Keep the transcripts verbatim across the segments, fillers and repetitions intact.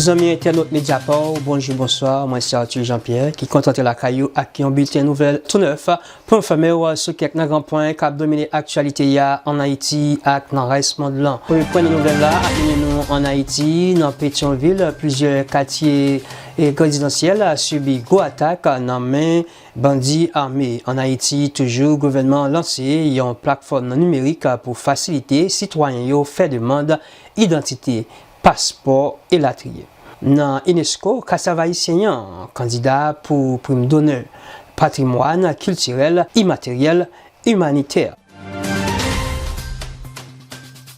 Zanmi entènot Mediapart, bonjou, bonswa, mwen se Arthur Jean-Pierre ki kontan antre lakay ou ak yon bilten nouvèl tou nèf pou enfòme w sou kèk nan gran pwen k ap domine aktyalite a ann Ayiti ak nan rès mond lan. Premye pwen nan nouvèl la ap mennen nou ann Ayiti, nan Petyonvil, plizyè katye rezidansyèl sibi gwo atak nan men bandi ame. Ann Ayiti toujou, gouvènman an lanse yon platfòm nan nimerik pou fasilite sitwayen yo fè demann idantite, paspò, elatriye. Nan inesko, Kasav Ayisyen an kandida pou prim donè, patrimwàn kiltirèl imateryèl imanitè.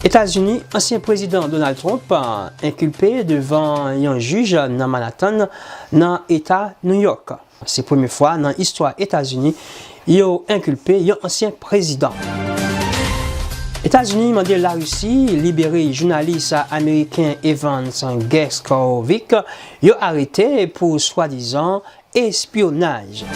Etazini, ansyen prezidan Donald Trump enkilpe devan yon jij nan Manhattan, nan eta New York. Se premye fwa nan istwa Etazini yo enkilpe yon ansyen prezidan. Etazini mande Larisi libere jounalis ameriken Evans Gershkovich yo arete pou swadizan espyonaj.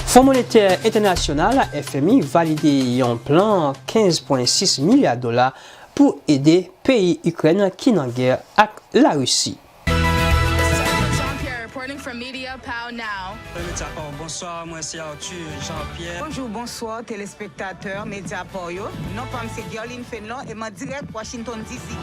Fon Monetè Entènasyonal, F M I, valide yon plan kenz pwen sis milya dola pou ede peyi Ikrèn ki nan gè ak Larisi. This is Arthur Jean-Pierre reporting from Media Pow Now. Media Pow, bonswa, mwen se Arthur Jean-Pierre. Bonjou, bonswa, telespektatè Media Pow yo. Non pa m se Guerline Fenlon e m an dirèk Washington D C.